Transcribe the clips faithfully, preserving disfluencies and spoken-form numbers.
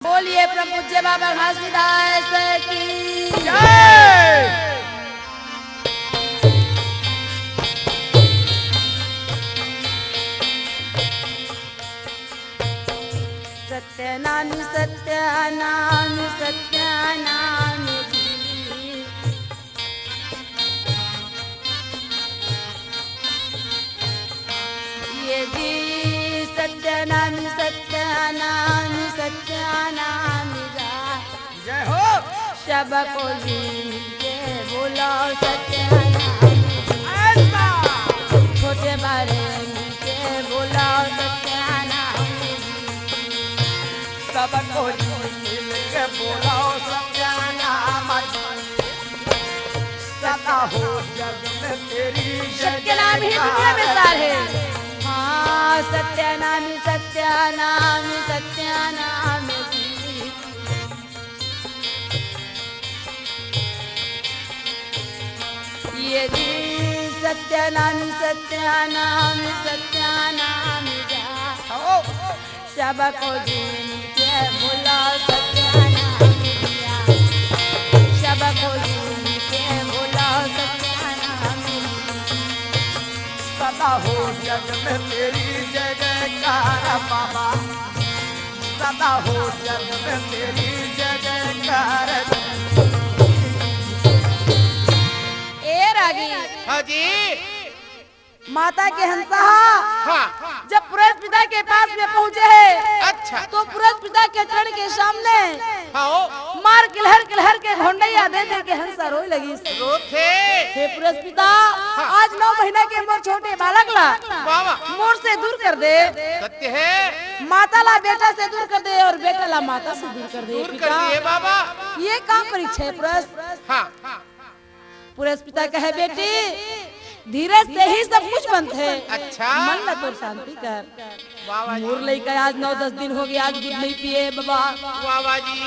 बोलिए परम पूज्य बाबा घासीदास की जय। सत्य नाम, सत्य नाम, सत्य नाम जी। ये जी सत्य नाम, सत्य नाम, सत्य नाम गा। जय हो। सबको जी मिलके बोलो सत्य नाम। ऐसा। छोटे बड़े मिलके बोलो सत्य नाम। सबको जी मिलके बोलो सत्य नाम। सदा हो जग में तेरी जय सबके नाम ही दुनिया में जयकार। सार है। हाँ, सत्य नाम, सत्य नाम, सत्य नाम जी। ये जी सत्य नाम, सत्य नाम, सत्य नाम जा। आओ। सबको जी मिलके बोलो सत्य नाम दिया। सबको जी मिलके बोलो सत्य नाम दिया। सदा हो जग में तेरी जय जयकार बाबा। सदा हो जग में तेरी जय जयकार। ए रागी। हाँ जी। माता के हंसा हा हाँ। जब पुरस पिता के पास में पहुंचे है, अच्छा। तो पुरस पिता के चरण के सामने हाँ। मार किलहर किलहर के घोंडैया दे दे के हंसा रोए लगिस। रोथे। हे पुरस पिता, हाँ। आज नौ महीना के मोर छोटे बालक ला वाह, वाह। मोर से दूर कर दे। सत्य है। माता ला बेटा से दूर कर दे और बेटा ला माता से दूर कर दे। दूर कर पिता। दिए बाबा। ये का परीक्षा है पुरस? हाँ। पुरस पिता कहे, बेटी, धीरज से ही सब कुछ बनथे। अच्छा। मन ला तोर शांति कर। वाह, वाह जी। मोर लइका आज नौ दस दिन हो गए, आज दूध नहीं पिए बाबा। वाह, वाह जी।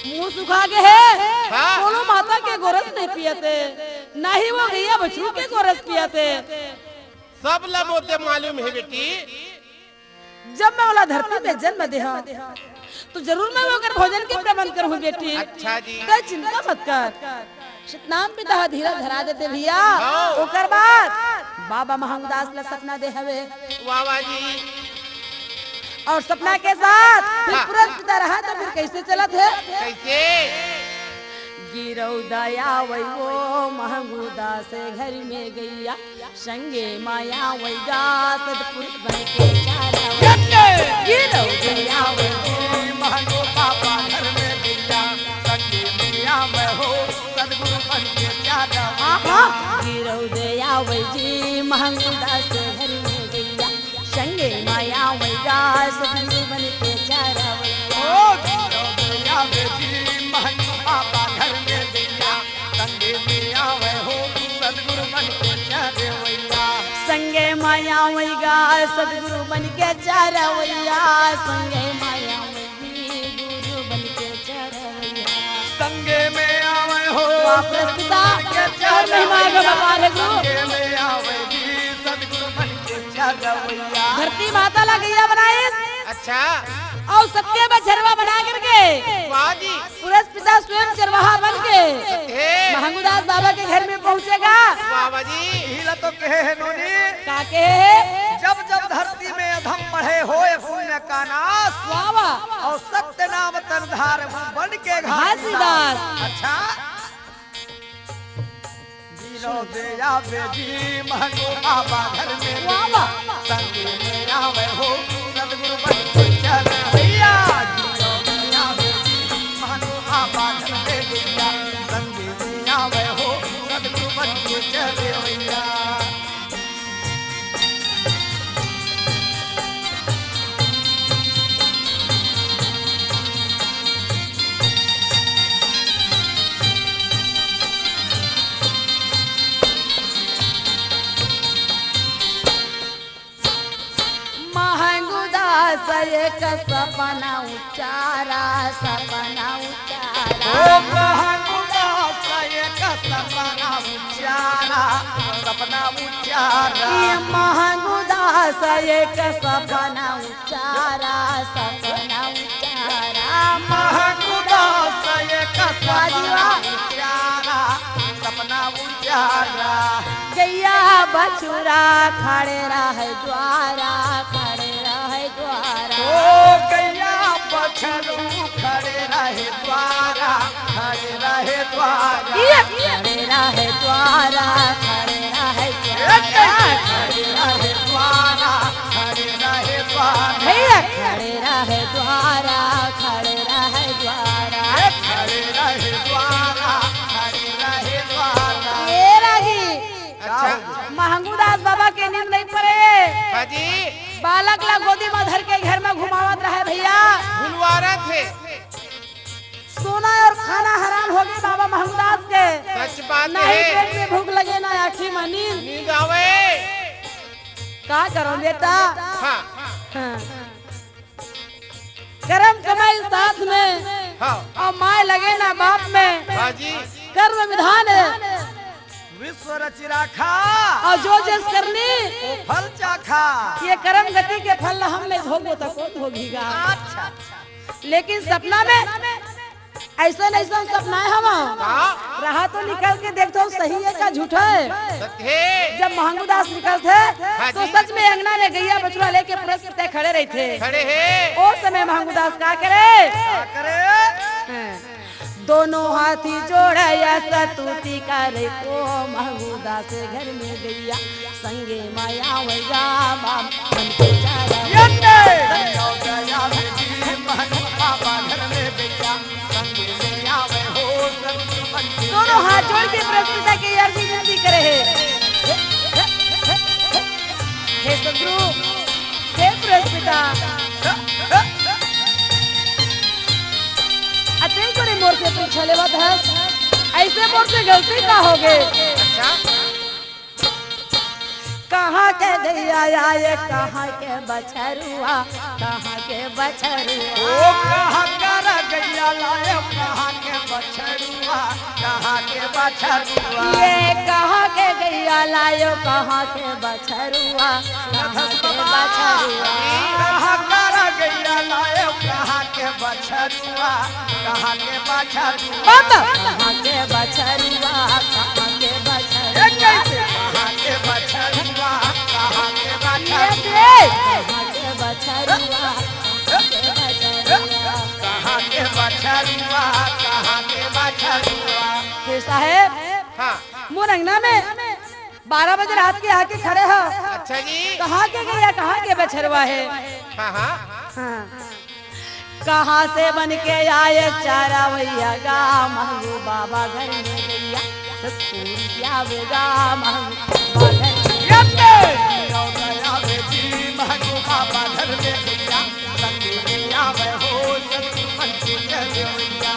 मुंह सुखा गए है। हाँ। कोनो माता के गोरस नहीं पियते, ना ही वो गैया बछरू के गोरस पियते। सब ला मोते मालूम है बेटी। जब मैं ओला धरती में जन्म देहा, तो जरूर मैं ओकर भोजन के प्रबंध करहूँ बेटी। अच्छा जी। तै चिंता मत कर। सतनाम पिता ह धीरज धरा देते भैया। हाँ। ओकर बाद बाबा महंगदास ला सपना दे हवे। वाह, वाह जी। और सपना के साथ फिर हाँ। पुरस पिता रहा तो फिर कैसे चलत है? कैसे? गिरौ दया वै वो महंगू दास घर में गैया, संगे माया वैगा सतपुरुष बन के चारा वैया। गिरौ दया वै वो महंगू बाबा घर में गैया, संगे माया वै हो सतगुरु बन के चारा वैया। हाँ, हाँ। गिरौ दया वै जी महंगू दास घर में गैया, संगे माया वैगा सतगुरु बन के चारा वैया। ओ गिरौ दया वै जी महंगू बाबा घर में गैया, संगे माया वै हो सतगुरु बन के चारा वैया। संगे माया वैगा सतगुरु बन के चारा वैया। संगे माया वै जी गुरु बन के चारा वैया। संगे में आवे हो वाह, पुरस पिता, सतगुरु बन के और महिमा चारा आगे वैया। बता दे गुरु। संगे में आवे जी सतगुरु बन के चारा वैया। धरती माता ला गैया बनाइस। अच्छा। और सबके बछरवा बना करके वाह जी। पुरस पिता स्वयं चरवाहा बन के हे। महंगूदास बाबा के घर में पहुंचेगा। वाह, वाह जी। इही ला तो कहे है नोनी। का कहे है? जब जब धरती में अधम बढ़े होए पुण्य का नाश। वाह, वाह। और सत्य नाम तन धार बन के घासीदास। घासीदास। अच्छा। गिरौ दया वै जी महंगू बाबा घर में वाह, वाह। संगे में आवे हो सतगुरु बन के चारा वैया। गिरौ दया वै जी महंगू बाबा घर में गैया, संगे में आवे हो सतगुरु बन के चारा वैया। महंगूदास एक सपना उचारा, सपना उचारा। ओ महंगूदास एक सपना उचारा, सपना उचारा। ये महंगूदास एक सपना उचारा, सपना उचारा। बछरू खड़े रहे द्वारा, खड़े रहे द्वारा। ओ गैया बछरू खड़े रहे द्वारा, खड़े रहे द्वारा। ये खड़े रहे द्वारा, खड़े रहे ए द्वारा। गैया खड़े रहे द्वारा, खड़े रहे द्वारा। भैया खड़े रहे द्वारा, खड़े रहे द्वारा। ए खड़े रहे द्वारा, खड़े रहे द्वारा। ए रागी, अच्छा। महंगू दास बाबा के नींद नहीं पड़े। हाँ जी। बालक ला गोदी में धर के घर में घुमावत रहे भैया। भुलवारत हे। सोना और खाना हराम हो गए बाबा महंगू दास के। सच बात नहीं है। पेट में भूख लगे, ना आँखी में नींद। नींद आवे। का करो बेटा? हाँ। हाँ। करम कमाई साथ में, हाँ। और माय लगे ना बाप में। हाँ जी। कर्म विधान है। विश्व रचि राखा। और जो जस करनी। ओ फल चाखा। ये कर्म गति के फल ला हम नहीं भोगबो त कौन भोगीगा? अच्छा। लेकिन सपना में ऐसा नहीं, सब सपना है हम। हाँ। रहा तो निकल के देख तो सही है का झूठा है। सत्य है। जब महंगू दास निकलथे, हाँ तो जी। सच में अंगना में गैया बछरू लेके पुरस्कृत खड़े रहिथे। खड़े हे। ओ समय महंगू दास का करे? का करे? हाँ। दोनों हाथी जोड़े या सतुति करे, ओ महंगू दास घर में गैया संगे माया वैया बाम मन के चारा। यन्ने! संयोग आवे जी महंगू बाबा घर में गैया संगे ले आवे हो सतुति मन के दोनों हाथ जोड़ के पुरस्कृता के अर्जी विनती करे हे। हे सदगुरु, हे पुरस्कृता। अते करे मोर से पीछा लेवत हस, ऐसे मोर से गलती का होगे? अच्छा। कहाँ के गैया आए, कहाँ के बछरुआ, कहाँ के बछरुआ। ओ कहाँ कर गैया लाए, कहाँ के बछरुआ, कहाँ के बछरुआ। ये कहाँ के गैया लायो, कहाँ के बछरुआ, कहाँ के बछरुआ। कहाँ कर गैया लायो, कहाँ के बछरुआ, कहाँ के बछरुआ। बाबा। कहाँ के बछरुआ, कहाँ के बछरुआ। ए कैसे? कहाँ के बछरुआ, कहाँ के बछरुआ। ये दे। कहाँ के बछरुआ, कहाँ के बछरुआ। कहाँ के बछरुआ, कहाँ के बछरुआ। हे साहेब, हाँ। मोर अंगना में बारह बजे रात के आके खड़े हो। अच्छा जी। कहाँ के गैया, कहाँ के बछरुआ हे? हाँ, हाँ। हाँ। कहाँ से बन के आए चारा वैया गा, महंगू बाबा घर में गैया सतपुर आवेगा, महंगू बाबा घर में। यन्ने! आवे जी महंगू बाबा घर में गैया संगे ले आवे हो सतपुर के देवैया।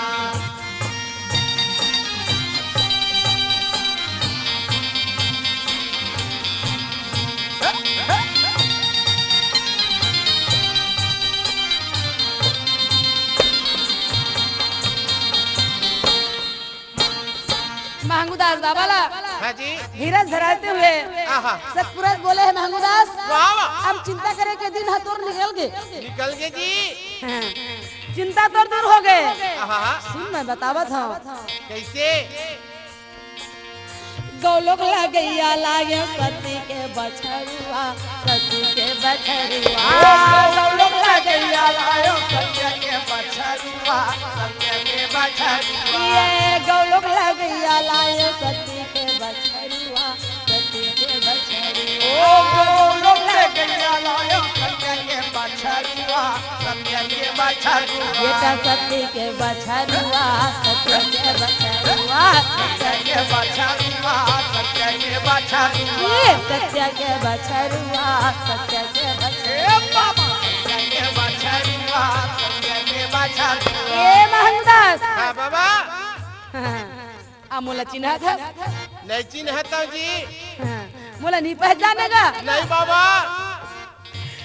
महंगू दास बाबा ला हाँ जी। धीरज धराते हुए आहा। सतपुरस बोले हे महंगू दास, वाह, वाह। अब चिंता करे के दिन ह तोर निकल गे। निकल गे जी। हाँ। चिंता तोर दूर हो गे। आहा। सुन मैं बतावत हूँ। कैसे? गौलोक लगैया लागे सती के बछरुआ, सती के बछरुआ। गौलोक लगैया लायो सत्य के बछरुआ, सत्य के बछरुआ। ये गौलोक लगैया लायो सती के बछरुआ, सती के बछरुआ। ओ गौलोक लगैया लायो सत्य के बछरुआ। सत्य के बछरुआ। बेटा सत्य के बछरुआ, सत्य के बछरुआ। सत्य के बछरुआ, सत्य के बछरुआ। ये सत्य के बछरुआ, सत्य के बछरुआ। ए बाबा, सत्य के बछरुआ, सत्य के बछरुआ। ए महंगू दास। हाँ बाबा। हाँ। आ मोला चिन्हत हस? नहीं चिन्हत हूँ जी। हाँ, मोला नहीं पहचानेगा? नहीं बाबा।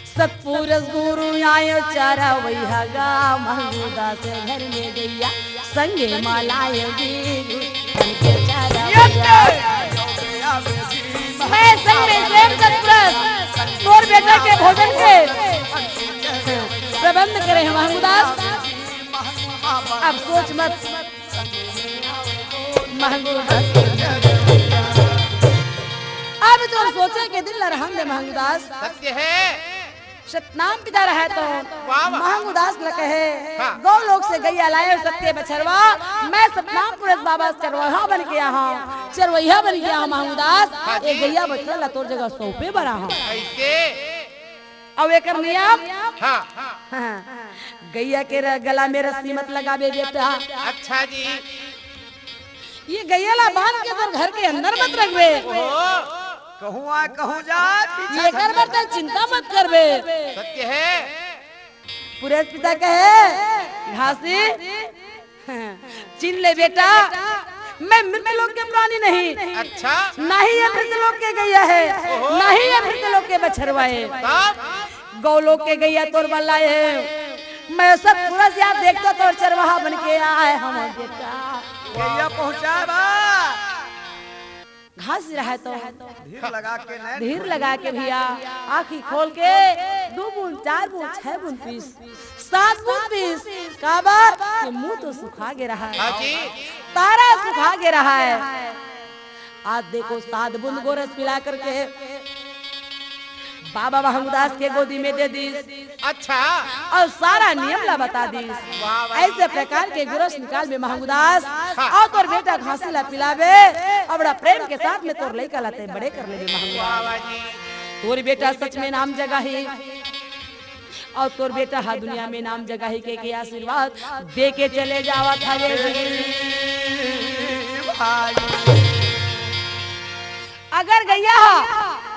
सतपुरस गुरु आयो चारा वैहा गा, महंगू दास घर में गैया संगे मालायो बीगू बन के चारा वैहा। मैं संग में प्रेम सतपुरस तोर बेटा के भोजन के प्रबंध करे हैं महंगू दास। अब सोच मत महंगू दास। अब तोर सोचे के दिन ला रहन दे महंगदास। सत्य हे। सतनाम पिता रहे तो वाह, वाह। महंगदास ल कहे, हाँ। गौ लोक से गैया लाए सत्य बछरवा, मैं सतनाम पुरस बाबा चरवैहा बन के आहा, चरवैहा बन के आहा महंगदास, हाँ ए जी। गैया बछरवा ला तोर जगह सौंपे बर आहा। ऐसे? अउ एकर नियम? हाँ। हाँ। गैया के र-, गला में रस्सी मत लगाबे बेटा। अच्छा जी। ये गैया ला बांध के तोर घर के अंदर मत रखबे। ओहो। कहूँ आ, कहूँ जा, पीछा ये कर बर तैं चिंता मत करबे। सत्य हे। पुरस पिता कहे, घासी, चिन ले बेटा, मैं मृत लोक के प्राणी नहीं। अच्छा। ना ही ये मृत लोक के गैया हे, ओहो। ना ही ये मृत लोक के बछरवा हे। तब? गौ लोक के गैया तोर बर लाए हे। मैं सब पूरा याद देखता तोर चरवाहा बन के आए हंव बेटा। गैया पहुँचाए बा। घासी रहे तो धीर लगा के नैन धीर खोल। लगा के भैया आँखी खोल के दू बूंद, चार बूंद, छह बूंद पीस, सात बूंद पीस। काबर? ये मुंह तो सुखा गे रहा हे। हाँ जी। तारा सुखा गे रहा हे। आज देखो सात बूंद गोरस पिला करके बाबा महंगदास के गोदी में दे दीस। अच्छा। अउ सारा नियम ला बता दीस। वाह, वाह। ऐसे प्रकार के गोरस निकालबे महंगदास, हाँ। अउ तोर बेटा घासी ला पिलाबे, अउ बड़ा प्रेम के साथ में तोर लइका ला तैं बड़े कर लेबे महंगदास। वाह, वाह जी। तोर बेटा सच में नाम जगाही, अउ तोर बेटा हा दुनिया में नाम जगाही के, के आशीर्वाद दे के चले जावत हवे जी। भाई। अगर गैया हा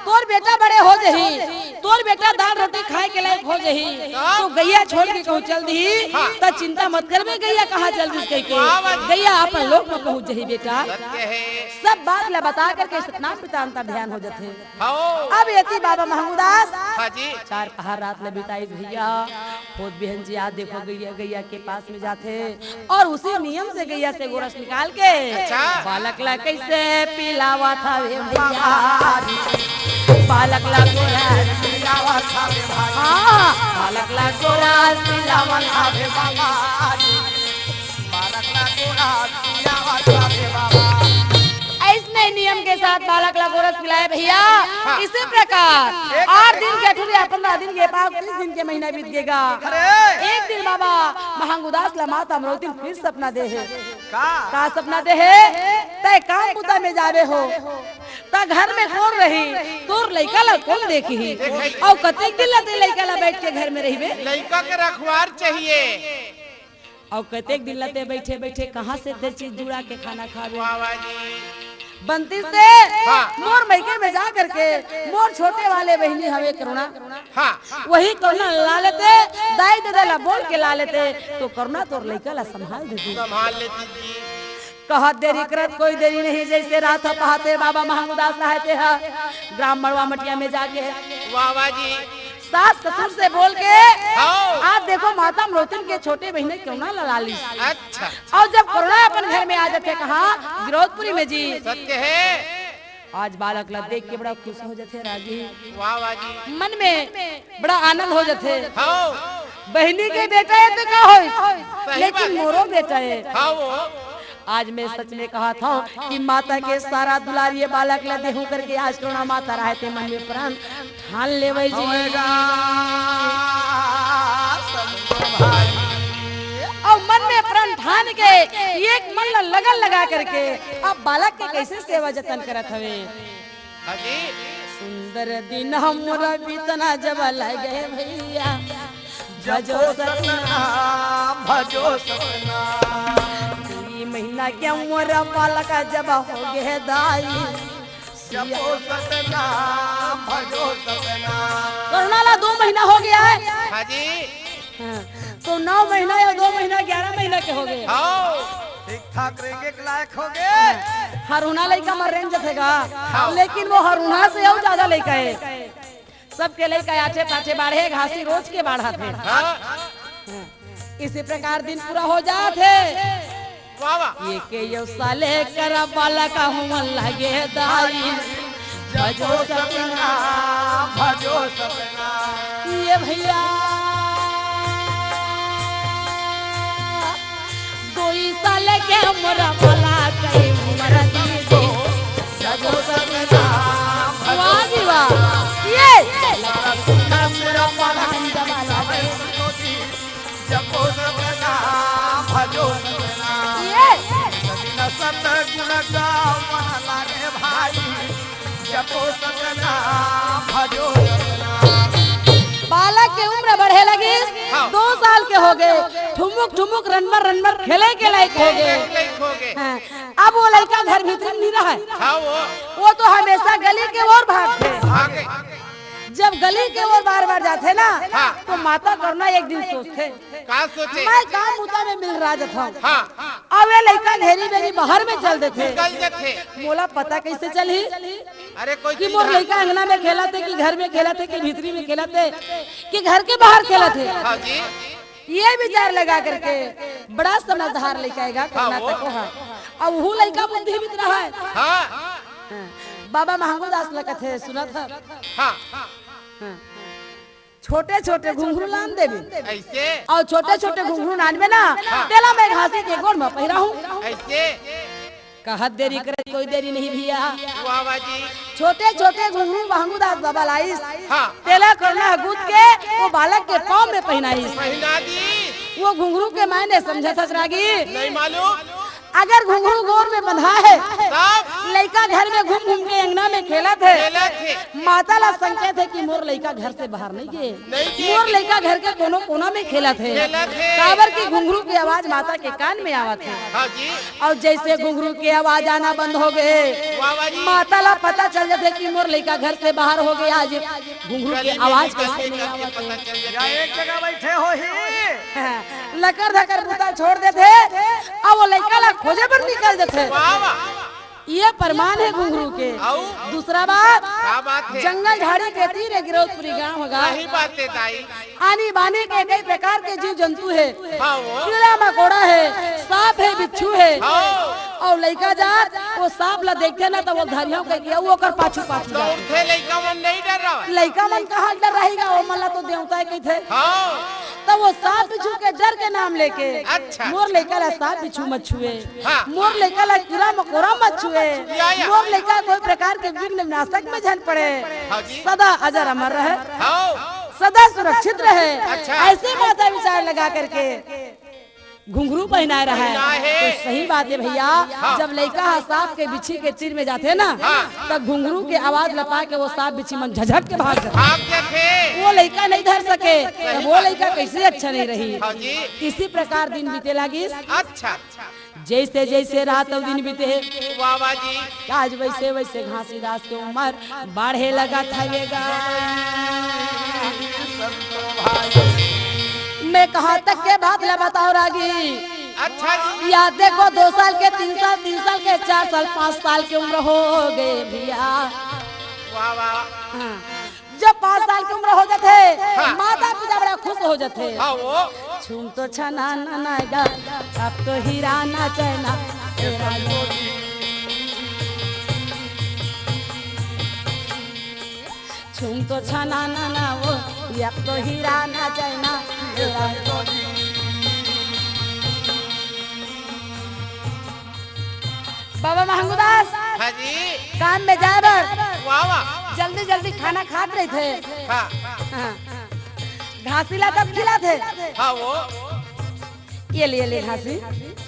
तोर बेटा बड़े हो जही, तोर बेटा दाल रोटी खाए के लायक हो जही, तो गैया छोड़ के कहूँ चल दिही, हाँ। त चिंता मत करबे, गैया कहाँ चल दिस कह के। वाह, वाह। गैया अपन लोक में पहुँच जही बेटा। सत्य हे। सब बात ला बता करके सतनाम पिता अंतर ध्यान हो जथे। हाँ। अब एती बाबा महंगदास हाँ जी। चार पहर रात ले बिताइस भैया। होत बिहन जी आज देखो गैया, गैया के पास में जाथे अउ उसी नियम से गैया से गोरस निकाल के अच्छा। बालक ला कैसे पिलावत हवे भैया। बालक ला गोरस पिलावत हवे भाई। हाँ, बालक ला गोरस पिलावत हवे बाबा। बालक ला गोरस पिलावत हवे बाबा। अइसने नियम के साथ बालक ला गोरस पिलाए भैया। हाँ। इसी प्रकार एक आठ दिन के अठुरिया, पंद्रह दिन के पाँच, तीस दिन के महीना बीत गेगा। अरे। एक दिन बाबा महंगुदास ला माता अमरौतिन फिर सपना दे हे। का? का सपना दे हे? तैं काम बुता में जाबे हो, त घर में कोन रही? तोर लइका ला कोन देखही? देखही। अउ कतेक दिन ला तैं लइका ला बैठ के घर में रहिबे? लइका के रखवार चाहिए। अउ कतेक दिन ला तैं बइठे बइठे कहाँ से दे चीज जुड़ा के खाना खाबे? वाह, वाह जी। बनतीस ते हाँ। मोर मइके में जा करके मोर छोटे वाले बहिनी हवे करुणा। हाँ। वही करुणा ला लेते, दाई ददा ला बोल के ला लेते, तो करुणा तोर लइका ला संभाल देती। संभाल लेती जी। कहत देरी करत कोई देरी नहीं, जइसे रात ह पहाते बाबा महंगुदास रहते ह ग्राम मड़वा मटिया में जाके वाह, वाह जी। सास ससुर से बोल के हाँ। आज देखो माता अमरौतिन के छोटे बहिनी करुणा ला लालिस। अच्छा। अउ जब करुणा अपन घर में आ जाथे कहाँ? गिरौदपुरी में जी। सत्य हे। आज बालक ला देख के बड़ा खुश हो जाथे रागी। वाह, वाह जी। मन में बड़ा आनंद हो जाथे। हाँ। बहिनी के बेटा हे त का होइस, सही लेकिन बात। मोरो बेटा हे। हाँ वो। आज मैं सच में कहत हंव कि माता के सारा दुलार ये बालक ला देहूं करके आज करुणा माता रहते मन में प्रण ठान लेवय जी। होएगा संतो भाई। अउ मन में प्रण ठान के एक मन ला लगन लगा करके अब बालक के कइसे सेवा जतन करत हवे। हाँ जी। सुंदर दिन हमर बीतना जब लगे भइया, जपो भजो सतनाम, भजो सतनाम। दुई महीना के मोर बालक जब होगे दाई, जपो सतनाम, भजो सतनाम। करुणा ला दो महीना हो गया है। हाँ जी। हाँ, तो नौ महीना या दो महीना, ग्यारह महीना के होगे। हाँ। ठीक ठाक रेंगे के लायक होगे। हाँ, हरुना लइका मर रेंग जथे गा, हाँ। लेकिन वो हरुना से अउ ज्यादा लइका हे। सबके लइका आछे पाछे बाढ़े, घासी रोज के बाढ़त हे। हाँ। हाँ। इसी प्रकार दिन पूरा हो जात हे। वाह, वाह। ये के यो साले करा बालक हुमन लगे दाई। जपो सतनाम, भजो सतनाम। ये भइया, दुई साल के मोर बालक के उमर दीदी। जपो सतनाम, भजो भजो सतना। ये। सदिन सतगुण गावन लागे भाई, जपो सतना, भजो सतना। बालक के उम्र बढ़े लगिस, हाँ। दो साल के हो गए, ठुमुक ठुमुक रनमर रनमर खेले के लायक हो गए। खेले के लायक हो गए। हाँ, अब वो लइका घर भीतरी नहीं रहा है। हाँ, वो। वो तो हमेशा गली के ओर भागथे। भागे। जब गली के ओर बार बार जाथे ना, हाँ। तो माता करुणा एक दिन सोचथे, का सोचे? मैं काम बुता में मिल रहा जथव। हाँ। अब ये लइका घेरी बेरी बाहर में चल देथे। निकल जथे। मोला पता कैसे चलही अरे कोई कि चीज मोर है। लइका अंगना में खेलत हे कि घर में खेलत हे कि भीतरी में खेलत हे कि घर के बाहर खेलत हे? हाँ जी। ये विचार लगा करके बड़ा समझदार लइका आएगा, हाँ, करुणा वो। तको है। अब वो लइका बुद्धि भी रहा है। हाँ। हाँ। बाबा महंगू दास ल कथे, सुनत ह? हाँ। हाँ। छोटे छोटे घुंघरू लान देबे। ऐसे? अउ छोटे छोटे घुंघरू लानबे ना, हाँ। तेला मैं घासी के गोड़ म पहिराहूं। ऐसे? कहत देरी करे कोई देरी नहीं भैया। वाह, वाह जी। छोटे छोटे घुंघरू महंगू दास बाबा लाइस। हाँ। तेला करुणा ह गूंथ के वो बालक के पांव में पहिनाइस। पहिना दी। वो घुंघरू के मायने समझत हस रागी? नहीं मालूम। अगर घुंघरू गोड़ में बंधा है, तब? लइका घर में घूम घूम के अंगना में खेलत है, खेलत है। माता ला संकेत है कि मोर लइका घर से बाहर नहीं गे। नहीं गे। मोर लइका घर के कोनो कोना में खेलत है। खेलत है। काबर कि घुंघरू के आवाज माता के कान में आवत है। हाँ जी। अउ जैसे घुंघरू के आवाज आना बंद हो गए, वाह, वाह जी। माता ला पता चल जाथे कि मोर लइका घर से बाहर हो गए। आज घुंघरू के गली में आवाज निकल कैसे के नहीं जाके आवत पता है। चल जाथे। या एक जगह बैठे होही। हाँ, लकर धकर बुता छोड़ देथे, अउ वो लइका ला खोजे बर निकल देथे। वाह, वाह। ये प्रमाण है घुंघरू के। अउ? दूसरा बात, का बात है? जंगल झाड़ी के तीर है गिरौदपुरी गांव होगा। सही बात है दाई। आनी बानी के कई प्रकार के जीव जंतु है। हाँ, वो। कीड़ा मकोड़ा है, सांप है, बिच्छू है। हाँ। अउ लइका जात वो सांप ला देखथे ना, त वो धरिया कहिके वो ओकर पाछू पाछू जाथे। दौड़थे, लइका मन नहीं डर रहा है। लइका मन कहाँ डर रहेगा, वो मन ला तो देवता है कहिथे। हाँ। त वो सांप बिच्छू के डर के नाम लेके, अच्छा। मोर लइका ला सांप बिच्छू मत छुए, हाँ। मोर लइका ला कीड़ा मकोड़ा मत छुए, या, या। मोर लइका कोई प्रकार के विघ्न विनाशक में झन पड़े, हाँ जी। सदा अजर अमर रहे, हाँ। सदा सुरक्षित रहे। अच्छा। ऐसे माता विचार लगा करके घुंघरू पहिनाए रहा है। पहिनाए है। तो सही बात है भैया, हाँ। जब लइका ह सांप के बिच्छी के तीर में जाथे ना, हाँ। तब घुंघरू के आवाज ल पाके वो सांप बिच्छी मन झझक के भाग जाथे। भाग जाथे। वो लइका नहीं धर सके, सही तब वो बात। लइका कैसे अच्छा नहीं रही। हाँ जी। इसी प्रकार दिन बीते लागिस। अच्छा। जैसे जैसे रात अउ दिन बीते, वाह, वाह जी। आज वैसे वैसे घासीदास के उम्र बाढ़े लगा था ये गा। मैं कहाँ तक के बात ला बताओ रागी? अच्छा जी। या देखो, दो साल के, तीन साल, तीन साल के, चार साल, पाँच साल के उम्र हो गए भैया। वाह, वाह। हाँ। जब पाँच साल के उम्र हो जाथे, हाँ। माता पिता बड़ा खुश हो जाथे। हाँ, वो। छुम तो छना ना ना गा, अब तो हीरा ना चना। छुम तो छना ना ना वो, अब तो हीरा ना चना। बाबा महंगूदास, हाँ जी। काम में जाए बर वाह, वाह। जल्दी जल्दी खाना खात रहिथे। हाँ। हाँ। घासी ला तब खिलाथे। हाँ, वो। ये ले, ये ले घासी।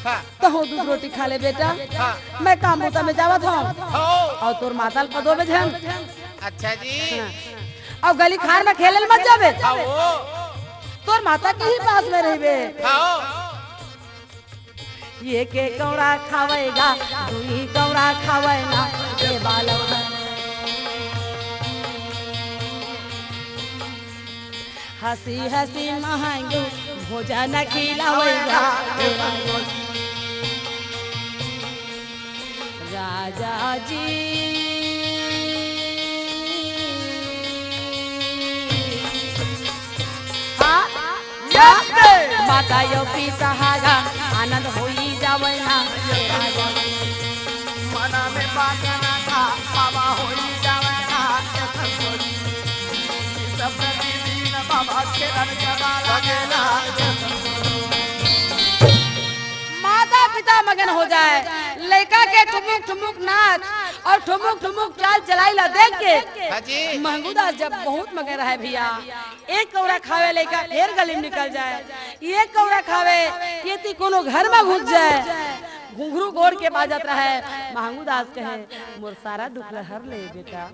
हाँ। तहूँ दूध रोटी खा ले बेटा। हाँ। मैं काम बूता में जावत हूँ। हाँ। अउ तोर माता ल पदो बे झन। अच्छा जी। हाँ। अउ गली खार में खेले ल मत जाबे। हाँ, वो। तोर माता के ही पास में रहिबे। हाँ। ये के कौड़ा खावेगा, दुई कौड़ा खावेगा, ये बालक। हंसी हंसी महंगू भोजन खिलावेगा, ये बालक। राजा जी। हाँ? माता यो पिता हागा, आनंद होई जावे ना। मना में बाजना था, बाबा होई जावे ना। सब प्रतिदिन बाबा के रन जमा लगे ना। माता पिता मगन हो जाए, लइका के ठुमुक ठुमुक नाच, अउ ठुमुक ठुमुक चाल चलाई ला देख के हाँ जी। महंगू दास जब बहुत मगन रहय भइया, एक कौड़ा खावे लइका फेर गली में निकल जाय, एक कौड़ा खावे ये ती कोनो घर में घुस जाय। घुंघरू गोड़ के बाजत रहय, महंगू दास कहे, "मोर सारा दुख ला हर ले बेटा।"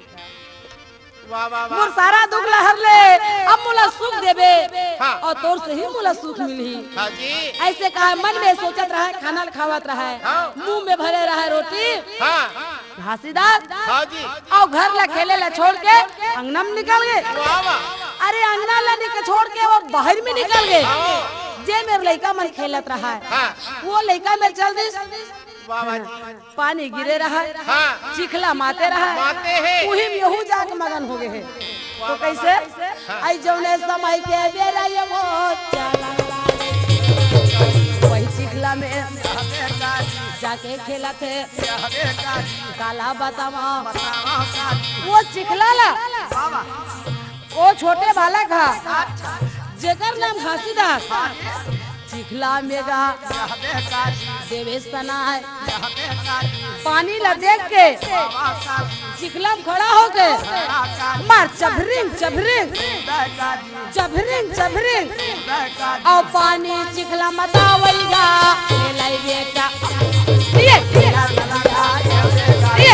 वाह, वाह, वाह। मोर सारा दुख ला हर ले, अब मोला सुख देबे, हाँ। अउ तोर से ही मोला सुख मिलही। हाँ जी। अइसे कहे मन में सोचत रहय, खाना ल खावत रहय, हाँ। मुंह में भरे रहय रोटी, हाँ। घासीदास, हाँ जी। अउ घर ला खेले ला छोड़ के अंगना में निकल गे। वाह, वाह। अरे अंगना ला निक-, छोड़ के वो बाहर में निकल गे। हाँ। जे मेर लइका मन खेलत रहय, हाँ। वो लइका मेर चल दिस। वाह, वाह जी। पानी गिरे रहय, हाँ। चिखला माते रहय, माते हे। उही में यहू जाके मगन हो गे हे। तो कइसे? हाँ। अई जउने समय के बेरा ये वो चला वही चिखला में जाके खेलत हे। काला बतावा वो चिखला ला। ओ छोटे बालक हा, जेकर नाम घासीदास, चिखला में गा देवे सनाय। पानी ला देख के चिखला में खड़ा होके मार चभरिंग चभरिंग, चभरिंग चभरिंग, अउ पानी चिखला मतावइगा, ले लाई बेटा। ये, ये, ये, ये।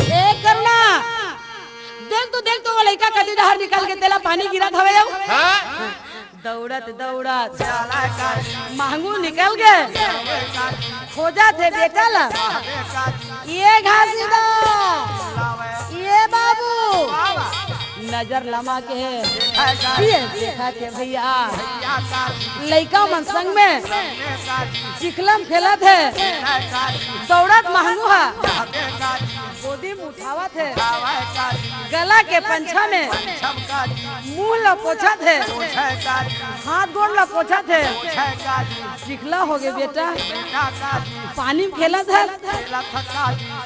ए करुणा, देख तो, देख तो, वो लइका कति डहर निकल के तेला पानी गिरत हवे अउ। हाँ? दौड़त, दौड़त महंगू निकल गे, खोजत हे बेटा ला। ये घासीदास, ये बाबू, नजर लमा के ये देखत हे भइया, लइका मन संग में चिखला में खेलत हे, दौड़त महंगू हा। गोदी में उठावत हे, गला के पंछा में मुंह ला पोछत हे, हाथ गोड़ ला पोछत हे। चिखला हो गे बेटा, पानी में खेलत हे,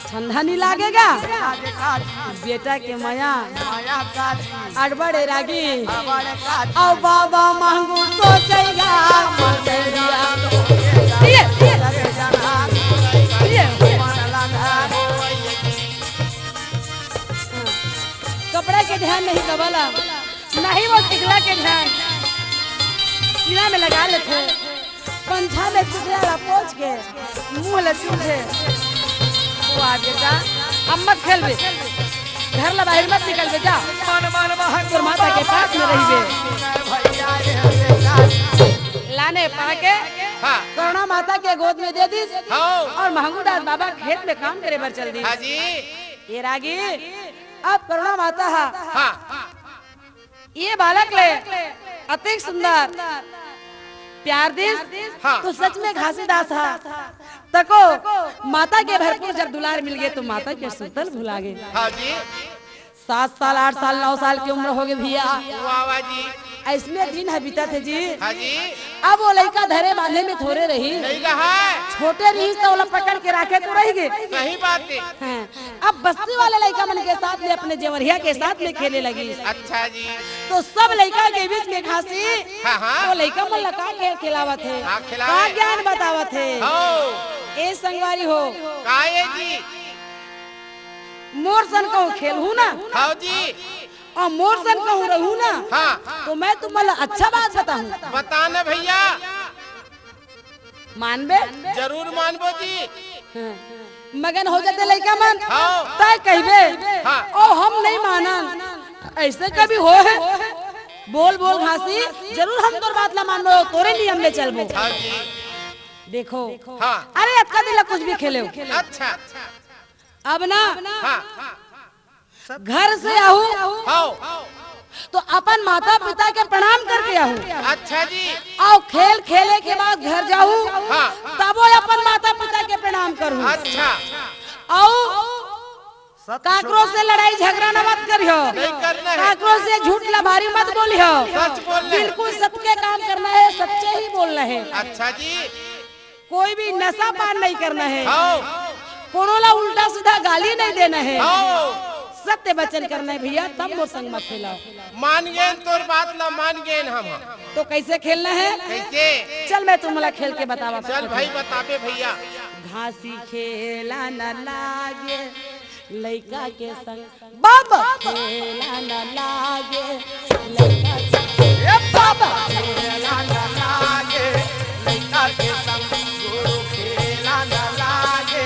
ठंडा नहीं लागेगा। बेटा के मया अड़बड़ ए रागी। अउ बाबा महंगू सोचइगा, ये, ये, ये। कपड़ा के ध्यान नहीं दबला, नहीं वो टिकला के ध्यान सीना में लगा लेथे। पंछा में चिखला ला पोंछ के मुंह ला चूम दे। वाह बेटा, अब मत खेलबे, घर ला बाहर मत निकलबे, जा। तोर माता के पास में रहिबे। लाने पाके हाँ। करुणा माता के गोद में दे दिस हाँ। अउ महंगू दास बाबा खेत में काम करे बर चल दिस। हाँ जी। ए रागी, अब करुणा माता हा हाँ। ये बालक ले अतिक सुंदर प्यार दिस, हाँ। तो सच में घासीदास हा। तको माता के भरपूर जब दुलार मिल गे तो माता के सुतल भुला गे। हाँ जी। सात साल, आठ साल, नौ साल के उम्र हो गे भइया। वाह, वाह जी। अइसने दिन ह बीतत हे जी। हाँ जी। अब वो लइका धरे बांधे में थोरे रही। नहीं रहा। छोटे रहिस त ओला पकड़ के राखे तो रहि गे। सही बात हे। हाँ। अब बस्ती वाले लइका मन के साथ में, अपने जेवरिया के साथ में खेले लगिस। अच्छा जी। तो सब लइका के बीच में घासी, हाँ, हाँ। वो लइका मन ला का खेल खिलावत हे, हाँ, खिलावे। का ज्ञान बतावत हे। हाँ। ए संगवारी हो। का ए जी? मोर सन कहूँ खेलहू ना, हाँ जी। अउ मोर सन कहूँ रहू ना, हाँ। तो मैं तुमन ला अच्छा बात बताहूँ। बता ना भइया। मानबे? जरूर मानबो जी। हाँ। मगन हो जाथे लइका मन, हाँ। तैं कहिबे, हाँ। "ओ हम नहीं मानन, अइसे कभी होय हे?" बोल बोल घासी, जरूर हम तोर बात ला मानबो, तोरे नियम में चलबो। हाँ जी। देखो, हाँ। अरे अतका दिन ला कुछ भी खेले हो। अच्छा। अब ना हाँ। घर से आहू हाँ। तो अपन माता पिता के प्रणाम करके आहू। अच्छा जी। अउ खेल खेले के बाद घर जाहू हाँ। तबो अपन माता पिता के प्रणाम करू। अच्छा। अउ काकरो से लड़ाई झगड़ा न मत करियो। नहीं करना हे। काकरो से झूठ लबारी मत बोलियो। सच बोलना हे। बिल्कुल सत्य काम करना हे, सच्चे ही बोलना हे। अच्छा जी। कोई भी नशा पान नहीं करना हे। हाँ। कोनो ला उल्टा सीधा गाली नहीं देना हे। हाँ। सत्य वचन करना है भैया, तब मोर संग मत खेला। मान गेन तोर बात ला, मान गेन हम। तो कैसे खेलना है? कैसे? चल, मैं तुमला खेल के बतावा। चल भाई, बताबे भैया। घासी खेला न लागे लइका के संग, बाबा खेला न लागे लइका के संग। ए बाबा खेला न लागे लइका के संग, गुरु खेला न लागे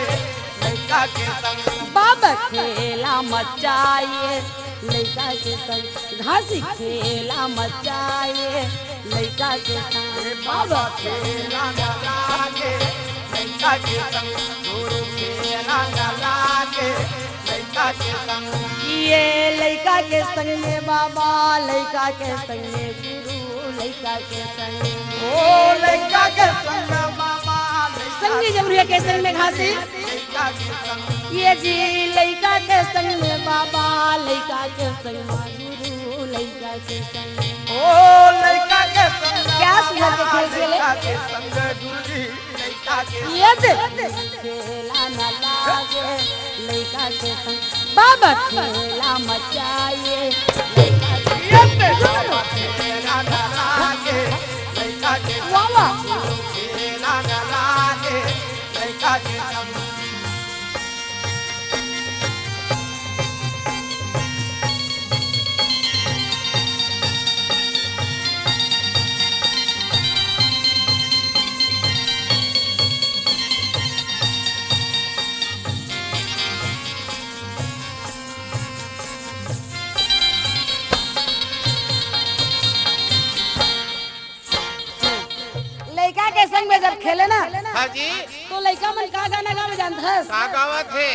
लइका के संग। बाबा खेला मचाए लइका के संग, घासी खेला मचाए लइका के संग। ए बाबा खेला न लागे लइका के संग, गुरु खेला न लागे लइका के संग। ये लइका के संग में बाबा, लइका के संग में गुरु, लइका के संग में ओ लइका के संग में बाबा, लइका संग जरूरी है के संग में घासी। लइका के संग। ये जी लइका के संग में बाबा, लइका के संग में गुरु, लइका के संग। ओ लइका के संग क्या सुंदर के खेल खेले। लइका के संग गुरु जी, लइका के ये दे। खेला न लागे लइका के संग, बाबा खेला मचाए लइका के संग। ये दे। बाबा खेला न लागे लइका के संग, वाह, वाह। खेला न लागे लइका के संग। लइका के संग में जब खेले ना, हाँ जी। तो लइका मन का गाना गावे जानथस? का गावत हे?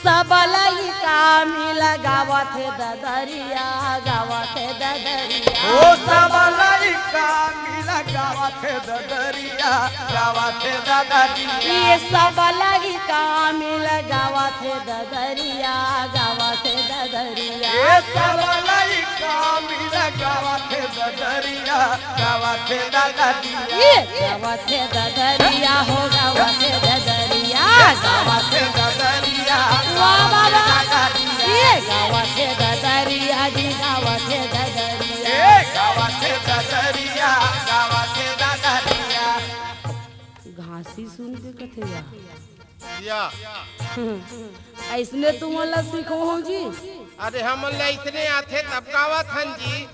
सब लइका मिला गावत हे ददरिया, गावत हे ददरिया। ओ सब लइका मिला गावत हे ददरिया, गावत हे ददरिया। ये सब लइका मिला गावत हे ददरिया, गावत हे ददरिया। ये सब लइका मिला गावत हे ददरिया, गावत हे ददरिया। ये गावत हे ददरिया हो, गावत हे ददरिया। गावत हे ददरिया, वाह, वाह, वाह। गावत हे ददरिया। ये गावत हे ददरिया जी, गावत हे ददरिया। ए, गावत हे ददरिया, गावत हे ददरिया। घासी सुन के कथे या। या। अइसने तुमन ला सिखोहूँ जी। अरे हमन ला अइसने आथे तब गावत हन जी।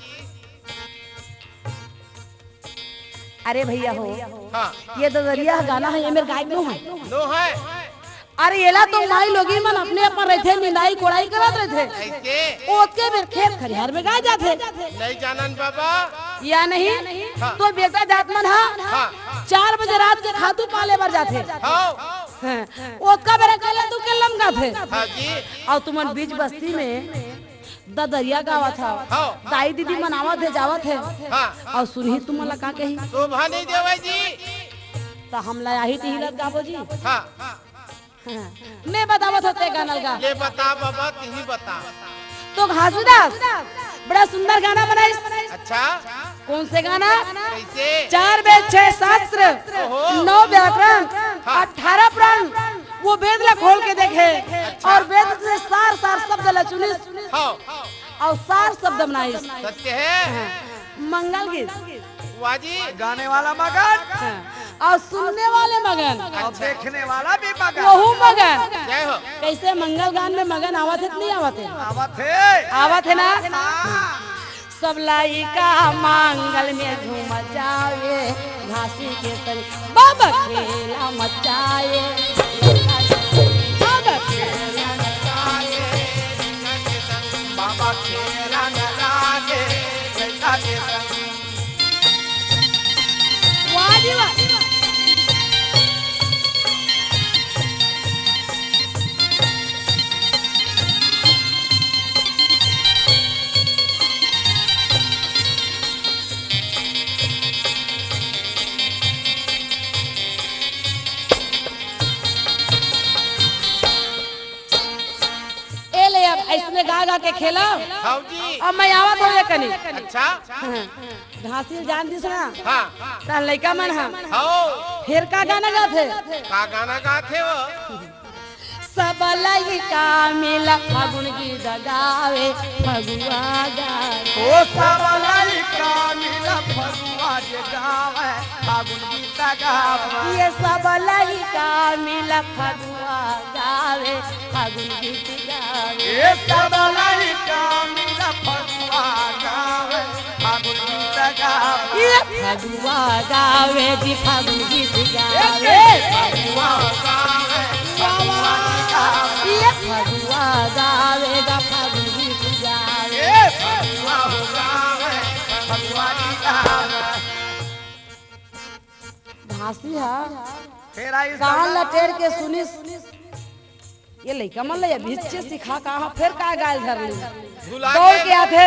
अरे भैया हो, हाँ। ये ददरिया गाना हे, ये मेर गायक नो हे। नो हे। अरे एला तो माईलोगिन मन अपने अपन रहिथे, निंदाई कोड़ाई करत रहिथे। अइसे? ओतके बेर खेत खरिहार में गाय जाथे। नहीं जानन बाबा। या नहीं? हाँ। तो बेटा जात मन हा हाँ। चार बजे रात के खातू पाले बर जाथे। हाँ। हाँ। ओतका बेरा काले तू के लमगाथे। हाँ जी। अउ तुमन बीच बस्ती में ददरिया गावत हव। हाँ। दाई दीदी मन आवत हे, जावत हे। हाँ। अउ सुनही तुमन ला का कही? शोभा नहीं देवय जी। त हमला आही तिही ला गाबो जी। हाँ। हाँ। मैं बतावत हों ते गाना ला गा। ले बता बाबा, तिही बता। तो घासीदास बड़ा सुंदर गाना बनाइस। अच्छा। कौन से गाना? कैसे? चार वेद छह शास्त्र, ओहो। नौ व्याकरण, हाँ। अठारह पुराण, वो वेद ला खोल के देखे अच्छा। और वेद से सार सार शब्द ला चुनिस हाँ। और सार शब्द बनाइस। सत्य हे। हाँ। मंगल गीत। वाह जी। गाने वाला मगन। हाँ। और सुनने वाले मगन। और अच्छा। देखने वाला भी मगन। वहू मगन। जय हो। कैसे मंगल गान में मगन आवत हे कि नहीं आवत हे? आवत हे। आवत हे ना? हाँ। सब लइका मंगल में झूम जावे, घासी के संग बाबा खेला मचाए। बाबा खेला मचाए, बाबा खेला न लागे, लइका के संग। वाह जी वाह। ए ले, अब अइसने गा गा के खेला। हाँ जी। अब मैं आवत हों ये कनी। अच्छा। हाँ। घासी ल जान दिस ना। हाँ। त लइका मन हा। हाँ। फेर का गाना गाथे? का गाना गाथे वो? सब लइका मिला फागुन गीत गावे, फगुआ गावे। ओ सब लइका मिला फगुआ जे गावे, फागुन गीत गावे। ये सब लइका मिला फगुआ गावे, फागुन गीत गावे। ये सब लइका मिला फगुआ गावे, फागुन गीत गावे। ये फगुआ गावे जी, फागुन गीत गावे। फगुआ गावे, फगुआ गीत गावे। ये फगुआ गावे गा, फागुन गीत गावे। ये फगुआ गावे, फगुआ गीत गावे। घासी हा फेर आई कान ला टेर के सुनिस। ये लइका मन ला ये भिच्चे सिखा का हा, फेर का गाय धर ली। भुला दौड़ के के आथे।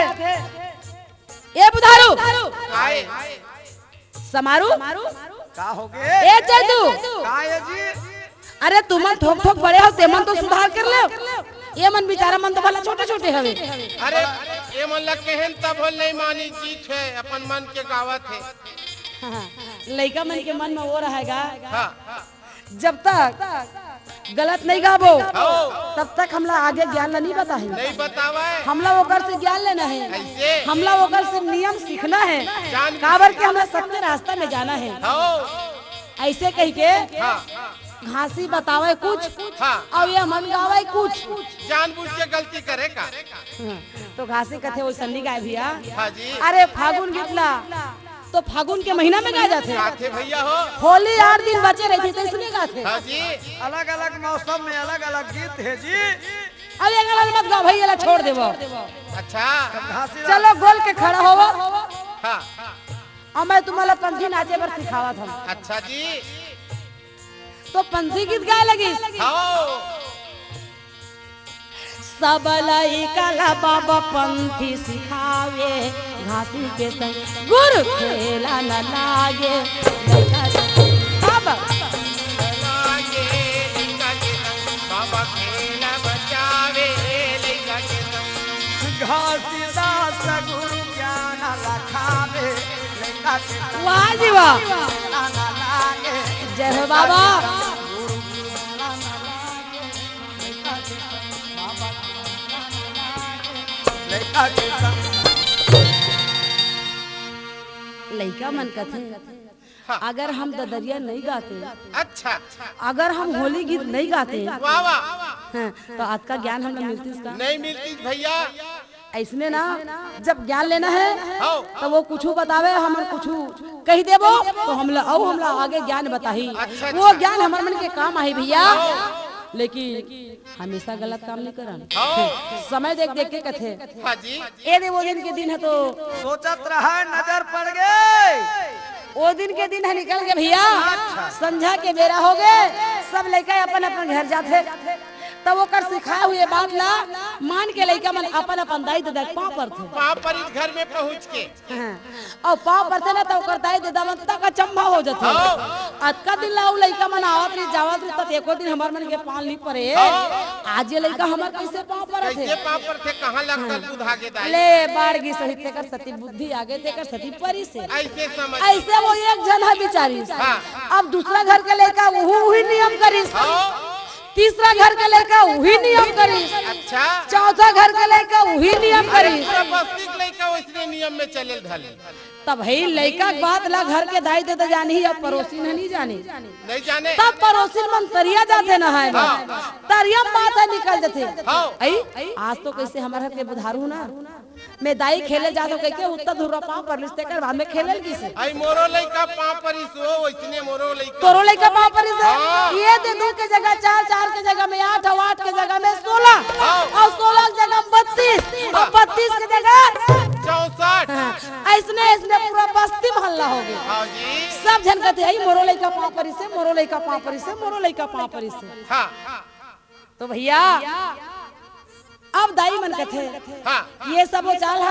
ए बुधारू, आए। समारू, का हो गे? ए चेतू, का ये जी? अरे तुमन थोक थोक बड़े हो, तेमन तो सुधार कर ले। ये मन बेचारा मन तो भला छोटे छोटे हवे। अरे ये मन ला कहेन तब हो नहीं मानी, जीत है, अपन मन के गावत है। हाँ, लइका मन के मन में वो रहेगा। हाँ। जब तक गलत नहीं गाबो, हाँ। तब तक हमला आगे ज्ञान ला नहीं बताही। नहीं बतावे। हमला ओकर से ज्ञान लेना है। ऐसे। हमला ओकर से नियम सीखना है। जान काबर के हमला सत्य रास्ता में जाना है। हाँ। ऐसे कह के हाँ। घासी बतावे कुछ, हाँ। अउ ये मन गावे कुछ। जानबूझ के गलती करे का। हाँ, तो घासी कथे वो सन्नी गाय भैया। हाँ जी। अरे फागुन गीत ला तो फागुन के महीना में गाए जाथे। गाथे भैया हो। होली आठ दिन बचे रहिथे, तो इसलिए गाथे। हाँ जी। अलग-अलग मौसम में अलग-अलग गीत है जी। अब ये गलत मत गाओ भैया, ला छोड़ देबो। अच्छा। घासी ला चलो गोल के खड़ा होवो। हाँ। अब मैं तुम्हारा पंथी नाचे बर सिखावत हूँ। अच्छा जी। तो पंथी गीत गाए लगिस। हाँ। सब लइका ला बाबा पंथी सिखावे, घासी के संग गुरु खेला न लागे। लइका के संग बाबा लागे, लइका के संग बाबा खेला बचावे, लइका के संग। घासीदास गुरु ज्ञान लखावे, लइका के संग वाह जी वाह। खेला न लागे। जय हो बाबा। लइका मन कथे, हाँ। अगर हम ददरिया नहीं गाते, अच्छा। अगर हम होली गीत नहीं गाते, वाह, वाह। हाँ, तो आज का ज्ञान हमला मिलतीस का? नहीं मिलतीस भैया। ऐसने ना, जब ज्ञान लेना है, हाँ। तो वो कुछू बतावे, हमन कुछू कही देबो, तो हमला, अउ हमला आगे ज्ञान बताही। अच्छा, वो अच्छा। ज्ञान हमर मन के काम आही भैया। हाँ। लेकिन हमेशा गलत काम नहीं करन। हाँ। समय देख देख के कथे। हाँ जी। ए दे वो दिन के दिन है तो सोचत रहा, नजर पड़ गए। वो दिन के दिन है निकल के भैया, अच्छा। संझा के बेरा हो गए, सब लइका अपन अपन घर जाथे। तब ओकर सिखाए हुए बात ला मान के लइका मन अपन अपन दाई ददा के पाँव परथे। पाँव परिस घर में पहुँच के। हाँ। अउ पाँव परथे ना, त ओकर दाई ददा मन तक अचंभा हो जाथे। हाँ। अतका दिन ला अउ लइका मन आवत रही, जावत रही, त एको दिन हमर मन के पाँव नी परे। हाँ। आज ये लइका हमर कैसे पाँव परत हे? कैसे पाँव परथे? कहाँ लग हाँ। कर बुधा के दाई? ले, बाढ़ गिस होही, तेकर सती बुद्धि आगे, तेकर सती परिस हे। ऐसे समझ। ऐसे वो एक झन ह बिचारिस। हाँ। अब दूसरा घर के लइका उहू उही नियम करिस। हाँ। तीसरा घर के लइका उही नियम करिस। अच्छा। चौथा घर के लइका उही नियम अरे, करिस। पूरा बस्ती के लइका वैसने नियम में चले धले। तब हे लइका के बात ला घर के दाई ददा जानी, अब पड़ोसिन ह नहीं जानी। नहीं जाने। तब पड़ोसिन मन तरिया जाथे नहाए बर। हाँ। तरिया में बात ह निकल जाथे। हाँ। अई, आज तो कैसे हमर हाथ के बुधारू ना, मैं दाई खेले जात हूँ कहिके उत्ता धुर्रा पाँव परलिस, तेकर बाद में खेले लगिस। अई मोरो लइका पाँव परिस हो, वैसने मोरो लइका। तोरो लइका पाँव परिस हे? हाँ। ये दे दू के जगह चार, चार के जगह में आठ, अउ आठ के जगह में सोलह, हाँ। अउ सोलह के जगह में बत्तीस, अउ बत्तीस के जगह चौसठ। हाँ। ऐसने, ऐसने पूरा बस्ती में हल्ला हो गया। हाँ जी। सब झन कथे, "अई मोरो लइका पाँव परिस हे, मोरो लइका पाँव परिस हे, मोरो लइका पाँव परिस हे।" हाँ। तो भैया, अब दाई मन कथे, हाँ। ये सब वो चाल ह,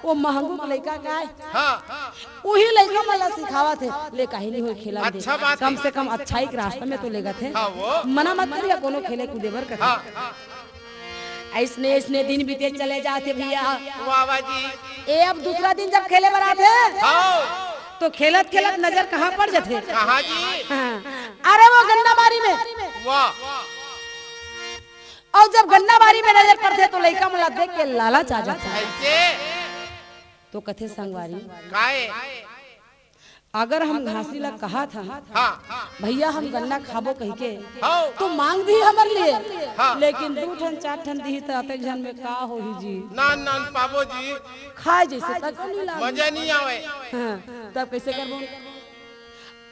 वो महंगू के लइका का हे। हाँ। उही लइका मन ला सिखावत हे, ले कहीं नहीं होय खेला दे। अच्छा बात कम हे। से कम अच्छाई के रास्ता में तो लेगत हे। हाँ, वो। मना मत करिया कोनो खेले कूदे बर कथे। हाँ। ऐसने, ऐसने दिन बीते चले जाथे भैया। वाह, वाह जी। ए अब दूसरा दिन जब खेले बर आथे, हाँ। तो खेलत, खेलत नजर कहाँ पड़ जाथे? कहाँ जी? हाँ। अरे वो गन्ना बारी में। वाह। जब गन्ना बारी में नजर पड़थे, तो लइका मन ला देख के लालच आ जाथे। कइसे? तो कथे संगवारी, काय? अगर हम घासी ला कहत हन, हाँ। भैया हम गन्ना खाबो कहिके, हाँ। तो मांग दिही हमर लिए, हाँ। लेकिन दू ठन चार ठन दिही त अतेक झन में का होही जी? नान नान पाबो जी। खाए जइसे तक नहीं लागे। मजा नहीं आवे। हाँ, तब कइसे करबो?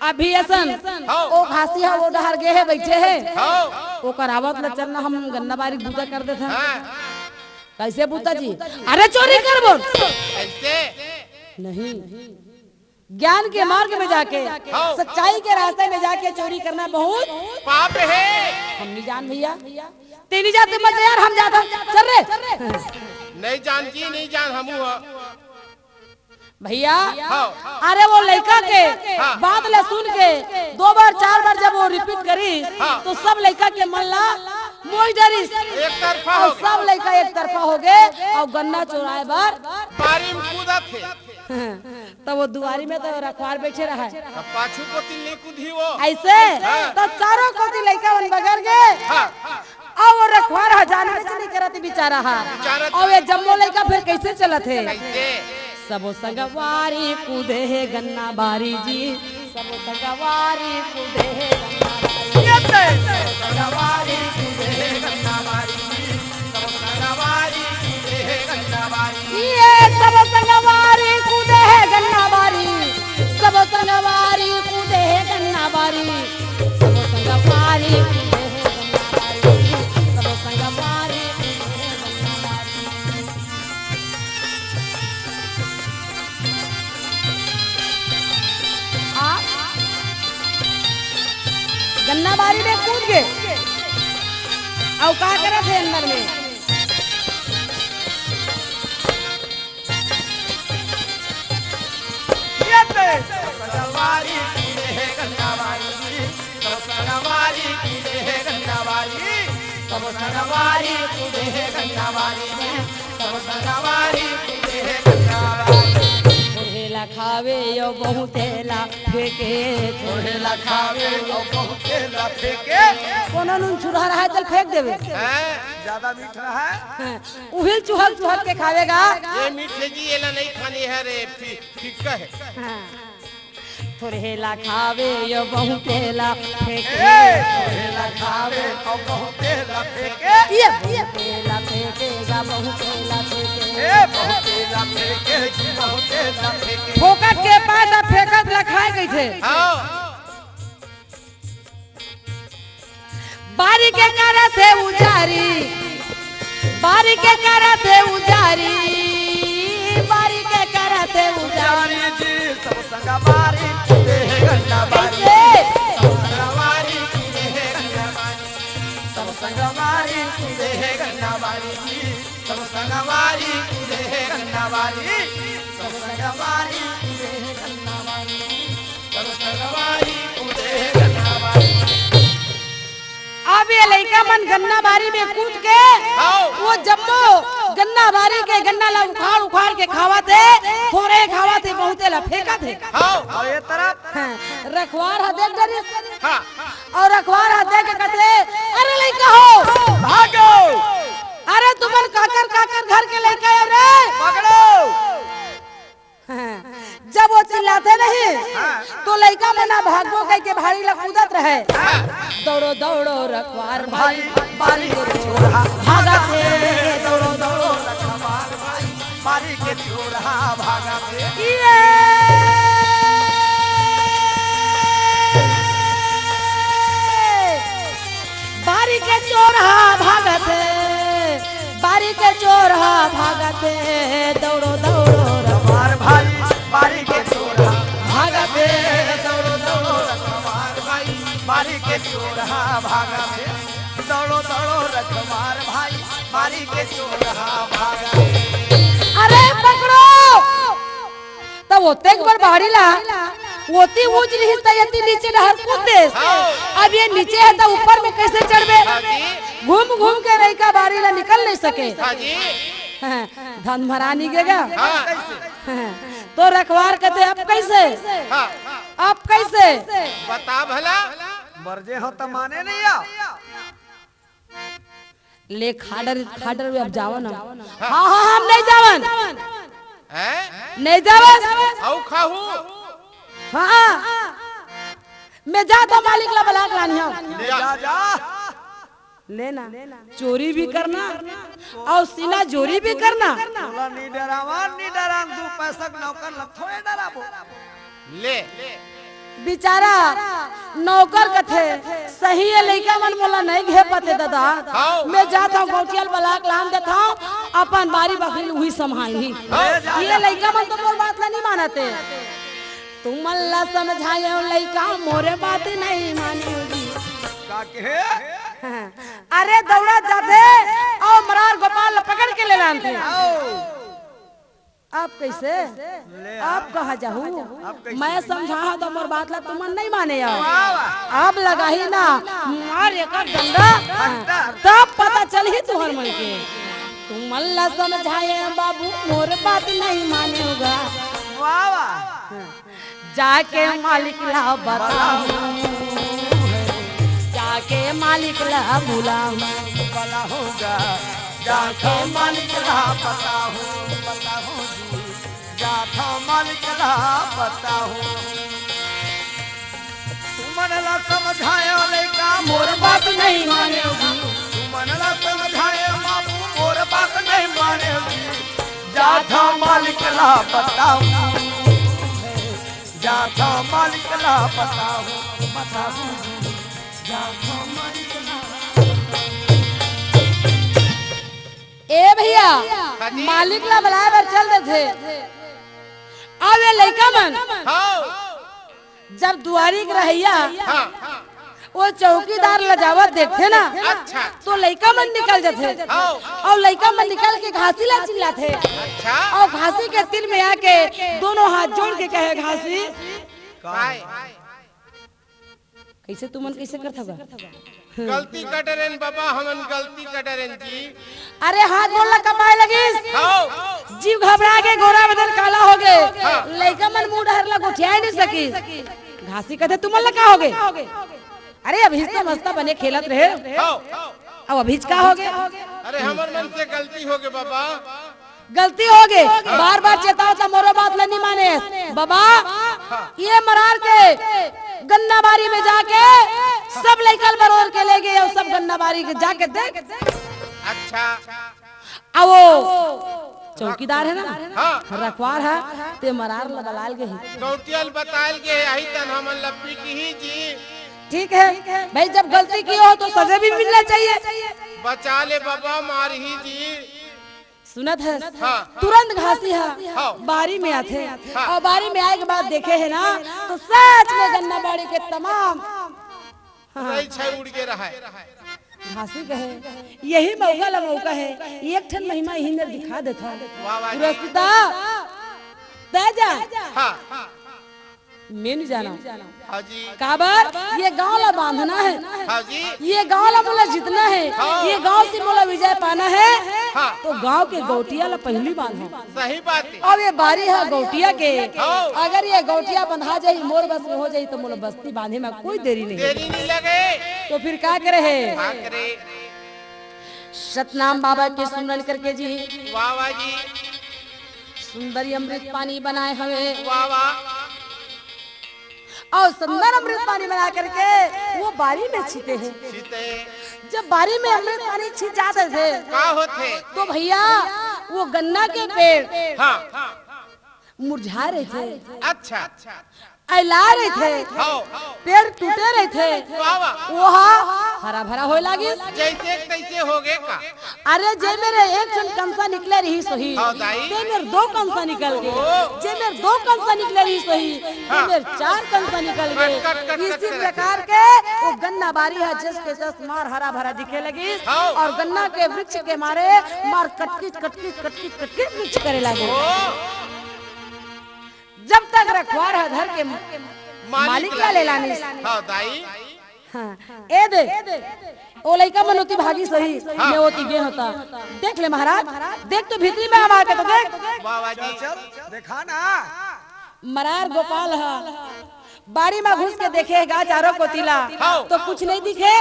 अभी असन, हाँ। ओ घासी ह, ओ डहर गे हे, बइठे हे। हाँ। ओकर आवत ल चल ना, हम गन्ना बारी बूता कर देथन। हाँ। कइसे बूता जी? अरे चोरी करबो। कइसे? नहीं। ज्ञान के मार्ग में जाके, हाँ। सच्चाई के रास्ते में जाके चोरी करना बहुत पाप हे। हम नहीं जान भैया। तें नहीं जाते मत यार, हम जाथन। चल रे। नहीं जान जी, नहीं जान, हमू ह। भैया, हाँ। अरे वो लइका के हाँ। बात ला सुन के दो बार, चार बार जब वो repeat करिस, हाँ। तो सब लइका के मन ला मोहि डरिस। एक तरफा अउ हो गए। सब लइका एक तरफा हो गे अउ गन्ना चोराए बर बारी में कूदत हे। तब वो दुआरी में तो रखवार बइठे रहय। तब पाछू कोती ले कूदही वो। अइसे? हाँ। तो चारों कोती लइका मन बगर गे। हाँ। अउ वो रखवार ह जानबे नइ करत हे बेचारा ह। बेचारा अउ ये जम्मो लइका फेर कइसे चलत हे? कइसे? सबो संगवारी कूदे हे गन्ना बारी जी, सबो संगवारी कूदे हे गन्ना बारी। ये ते! सबो संगवारी कूदे हे गन्ना बारी जी, सबो संगवारी कूदे हे गन्ना बारी। ये सबो संगवारी कूदे हे गन्ना बारी, सबो संगवारी कूदे हे गन्ना बारी, सबो संगवारी कूदे हे गन्ना बारी, सबो संगवारी कूदे हे गन्ना बारी। आ, गन्ना बारी में कूद गे। अउ का करत हे अंदर में? ये ते! संगवारी कूदे हे गन्ना बारी, सब संगवारी कूदे हे गन्ना बारी, सब संगवारी कूदे हे गन्ना बारी, सब संगवारी कूदे हे गन्ना बारी। थोड़े ला खावे अउ बहुते ला फेंके, थोड़े ला खावे अउ बहुते ला फेंके। कोनो नून छुरहा रहय, चल फेंक देबे। हैं? ज्यादा मीठ रहय? हैं। उहिल चुहक चुहक के खावे गा। ये मीठे जी, एला नहीं खानी हे रे, फि-, फिक्का हे। हाँ। थोड़े ला खावे अउ बहुते ला फेंके। ए, थोड़े ला खावे अउ बहुते ला फेंके। ये बहुते ला फेंके गा, बहुते ला फेंके। ए, बहुते ला फेंके जी, बहुते ला फेंके। फोकट के पास अब फेंकत ला खाए कहिथे। हाँ। बारी के करत हे उजारी, बारी के करत हे उजारी, बारी के करत हे उजारी। उजारी जी, सब संगवारी कूदे हे गन्ना बारी। कइसे? सब संगवारी कूदे हे गन्ना बारी, सब संगवारी कूदे हे गन्ना बारी जी, सब संगवारी कूदे हे गन्ना बारी, सब संगवारी कूदे हे गन्ना बारी। अब ये लइका मन गन्ना बारी में कूद के हाँ। वो जम्मो गन्ना बारी के गन्ना ला उखाड़ उखाड़ के खावत हे, थोरे खावत हे, बहुते ला फेंकत हे। हाँ। अउ ये तरफ हाँ, रखवार ह देख डरिस। हाँ। अउ रखवार ह देख के कथे, "अरे लइका हो, भागो। अरे तुमन काकर काकर घर के लइका हो रे?" पकड़ो। हाँ, जब वो चिल्लाथे नहीं, हाँ। तो लइका मन ह भागबो कहिके बारी ला कूदत रहय। हाँ। दौड़ो, दौड़ो, रखवार भाई, बारी के छोरहा भागत हे। दौड़ो, दौड़ो, रखवार भाई, बारी के छोरहा भागत हे। ये बारी के छोरहा भागत हे। बारी के छोरहा भागत हे, दौड़ो, दौड़ो, रखवार भाई, बारी के छोरहा भागत हे, दौड़ो, दौड़ो, रखवार भाई, बारी के छोरहा भागत हे, दौड़ो, दौड़ो, रखवार भाई, बारी के छोरहा भागत हे। अरे पकड़ो! त ओतेक बड़ बाड़ी ला, ओती ऊंच रिहिस त एती नीचे डहर कूद देस। हाँ। अब ये नीचे हे त ऊपर में कइसे चढ़बे? हाँ जी। घूम घूम के लइका बाड़ी ला निकल नहीं सके। हाँ जी। हाँ, धन भरा नहीं गेगा। हाँ। हाँ, तो रखवार कथे, "अब कइसे? हाँ। अब कइसे?" बता भला। मर जे हो त माने नहीं आ। ले खाडर, खाडर, अब जावन। हाँ, हाँ, हम नहीं जावन। हैं? नहीं जावन। अउ खाहू? हाँ। मैं जात हँव, मालिक ला बला के लानी हँव। ले जा, जा। लेना, चोरी भी करना अउ सीना जोरी भी करना। तोला नी डरावन, नी डरान, दू पैसा के नौकर ला थोड़े डराबो। ले। बिचारा नौकर कथे, सही ए लइका मन मोला नहीं घे पाते दादा। हाँ। मैं जात हँव, गौटिया ला बला के लान देत हँव, अपन बारी बखरी उही संभालही। हाँ। ये लइका मन तो मोर बात ला नहीं मानते। तुमन ला समझाएँव लइका, मोरे बात नहीं माने जी। का कहे? अरे दौड़ा जाथे अउ मरार गोपाल ला पकड़ के ले लानथे। आओ। अब कइसे? ले आ। अब कहाँ जाहू? अब कइसे? मैं समझाहूँ त मोर बात ला तुमन नहीं माने आओ। वाह, वाह। अब लगाही ना, मार एकर डंडा, डंडा। तब पता चलही तुहर मन के। तुमन ला समझाएँव बाबू, मोर बात नहीं माने गा। वाह, वाह। जाके मालिक ला बताहूँ, जाके मालिक ला बुलाहूँ। बुलाहूँ गा, जाके मालिक ला बताहूँ, बताहूँ जी, जाके मालिक ला बताहूँ। तुमन ला समझाएँव लइका, मोर बात नहीं माने जी। तुमन ला समझाएँव बाबू, मोर बात नहीं माने जी। जाके मालिक ला बताहूँ, जाके मालिक ला बताहूँ, बताहूँ जी, जाके मालिक ला। ए भइया, हाँ जी। मालिक ला बलाए बर चल देथे। अब ये लइका मन हाँ। जब दुआरी के रहइया हाँ। वो चौकीदार ला जावत देखथे ना, अच्छा। तो लइका मन निकल जाथे। हाँ। अउ लइका मन निकल के घासी ला चिल्लाथे। अच्छा। अउ घासी के तीर में आके दोनों हाथ जोड़ के कहे, "घासी।" काय? कइसे तुमन कइसे करथव गा? गलती कटे रहेन बाबा, हमन गलती कटे रहेन जी। अरे हाथ गोड़ ला कपाए लगिस। हाँ। जीव घबरा के गोरा बदन काला होगे। हाँ। लइका मन मुँह डहर ला गोठियाए नहीं सकिस। घासी कथे, "तुमन ला का होगे? अरे अभीच तो मस्त बने खेलत रहे। हाँ। अब अभीच का होगे?" अरे हमर मन से गलती होगे बाबा। गलती होगे। बार बार चेतावत हँव, मोरो बात ला नहीं माने। बाबा, ये मरार के गन्ना बारी में जाके सब लइका ल बरोर के ले गे अउ सब गन्ना बारी के जाके देख। अच्छा। अब वो चौकीदार हे ना, हाँ। रखवार हे, ते मरार ला बलाल गे हे। गौटिया ल बताल गे हे, अही तन हमन ला पीटही जी। ठीक है भाई, जब गलती किए हो तो सजा भी मिलना चाहिए। बचा ले बाबा, मारही जी। सुनत हस? हाँ। तुरंत घासी ह हाँ। बारी में आथे हाँ। अउ बारी में आए के बाद देखे हे ना, तो सच में गन्ना बाड़ी के तमाम हाँ। रई छई उड़ गे रहय। घासी कहे, यही मौका ला मौका हे, एक ठन महिमा इही मेर दिखा देथव। वाह, वाह। पुरस्ता, तै जा। हाँ। मैं नहीं जाना। हाँ जी। काबर? ये गांव ला बांधना हे। हाँ जी। ये गांव ला मोला जीतना हे। हाँ। ये गांव से मोला विजय पाना हे। हाँ। तो गांव के गौटिया ला पहिली बांधव। सही बात हे। अब ये बारी हे गौटिया के। हाँ। अगर ये गौटिया बंधा जाही, मोर बस में हो जाही, तो मोला बस्ती बांधे में कोई देरी नहीं। देरी नहीं लगे। तो फिर का करे हे? का करे? सतनाम बाबा के सुमरन करके जी। वाह, वाह जी। सुंदर अमृत पानी बनाए हवे। वाह, वाह। अउ सुंदर अमृत पानी बना करके वो बारी में छीते हे। छीते। जब बारी में अमृत पानी छीत जात हे, का होथे? तो भइया, वो गन्ना के पेड़ हाँ। मुरझा रहिथे। अच्छा। अइला रहिथे। हाँ। पेड़ टूटे रहिथे। वाह, वाह। वो हा हरा भरा होए लागिस। जैसे तैसे हो गए का? अरे, जे मेर एक ठन कंसा निकले रहिस होही, हाँ, दाई। ते मेर दो कंसा निकल गे। ओहो। जे मेर दो कंसा निकले रहिस होही, ते हाँ। मेर चार कंसा निकल गे। कट, कट, कट, इसी कट, कट। प्रकार के वो गन्ना बारी हे, जस के तस मार हरा भरा दिखे लगिस हाँ। अउ गन्ना के वृक्ष के मारे मार कटकिच, कटकिच, कटकिच, कटकिच वृक्ष करे लागे। ओहो। जब तक रखवार ह धर के मालिक ला ले लानिस। हाँ, दाई। हाँ, ए दे, ओ लइका मन ओती भागिस होही, हाँ। मैं ओती गे हों त। देख ले महाराज, देख तो भीतरी में आवा के तो देख। वाह, वाह जी। चल, चल, देखा ना। मरार गोपाल ह बाड़ी में घुस के देखे गा चारों कोती ला, हाँ। तो कुछ नहीं दिखे।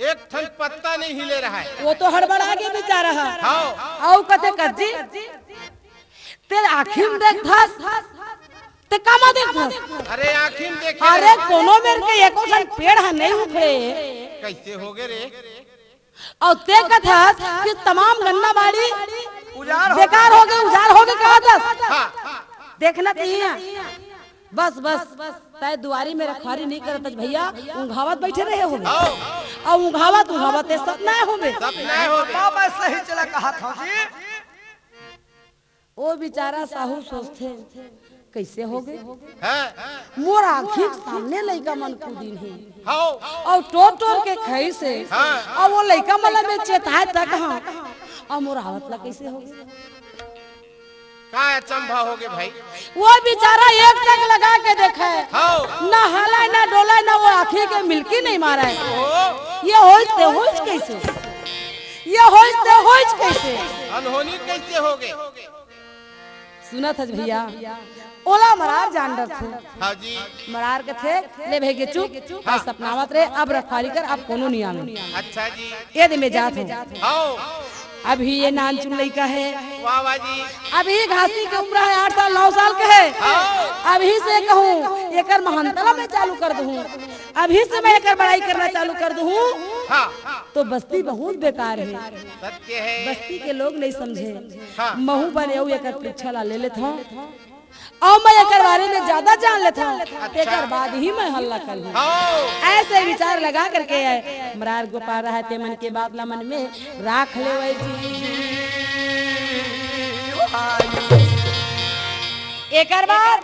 एक ठन पत्ता नहीं हिले रहय। वो तो हड़बड़ा गे बेचारा ह। हाँ। अउ कथे, "कज्जी, तें आँखी म देखथस, तें का म देखथस?" अरे, आँखी म देखे अरे, रहय। कोनो मेर के एको ठन पेड़ ह नहीं उखड़े। कइसे होगे रे? अउ तें कथस कि तमाम गन्ना बाड़ी उजाड़ हो बेकार होगे, उजाड़ होगे कहथस। हाँ। देखना चाहिए। बस, बस, तैं दुवारी में रखवारी नहीं करत हस भइया, ऊँघावत बइठे रहे होबे। हाँ। अउ ऊँघावत, ऊँघावत तें सपनाए होबे। सपनाए होबे। हाँ, मैं सही चला कहत हँव जी। ओ बेचारा साहू सोचथे, "कइसे होगे? हाँ। मोर आँखी के सामने लइका मन कूदिन हे। हाँ। अउ टोर टोर के खइस हे। हाँ। अउ वो लइका मन ला मैं चेताए तक हँव। अउ मोर आवत ला कइसे होगे?" का अचंभा होगे भाई? वो बेचारा एक टक लगा के देखय। हाँ। ना हलय, ना डोलय, ना वो आँखी के मिलकी नहीं मारय। ओहो। ये होइस ते होइस कइसे? ये होइस ते होइस कइसे? अनहोनी कइसे होगे? सुनत हस भइया, ओला मरार जान डरथे। हाँ जी। मरार कथे, "ले भइगे चुप, हाँ। बस सपनावत रहे, अब रखवारी कर, अब कोनो नहीं आवे।" अच्छा जी। ये दे मैं जात हँव। हाँ। अभी ये नानचुन लइका हे। वाह, वाह जी। अभी घासी के उम्र हे आठ साल, नौ साल के हे। हाँ। अभी से कहूँ, एकर महानता ला मैं चालू कर दूँ। अभी से मैं एकर बड़ाई करना चालू कर दूँ। हाँ। तो बस्ती बहुत बेकार हे। सत्य हे। बस्ती के लोग नहीं समझे। हाँ। महूँ बने अउ एकर परीक्षा ला ले लेत हँव। अउ मैं एकर बारे में ज्यादा जान लेत हँव, अच्छा। तेकर बाद ही मैं हल्ला करहूँ। हाँ। अइसे विचार लगा करके मरार गोपाल रहय, ते मन के बात ला मन में राख लेवय जी। एकर बाद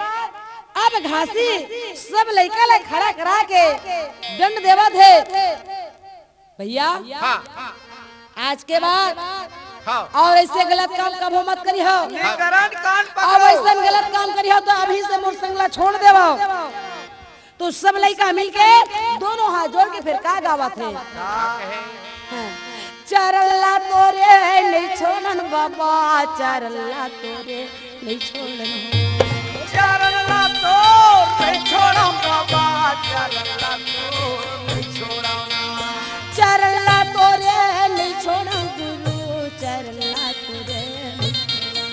अब घासी सब लइका ला खड़ा करा के दंड देवत हे। भइया, हाँ। आज के बाद हाँ। अउ अइसे गलत काम कभू मत करिहव। निकरन कान अउ पकड़ो। अइसन गलत काम करिहव त अभी से मोर संग ला छोड़ देवव। तो सब लइका मिलके दोनों हाथ जोड़ के फेर का गावत हे? का कहे? हाँ। चरन ला तोरे नहीं छोड़न बाबा, चरन ला तोरे नहीं छोड़न हो। चरन ला तोर नहीं छोड़न बाबा, चरन ला तोर नहीं छोड़न। चरन ला तोरे नहीं छोड़न गुरु, चरन ला तोरे नहीं छोड़न।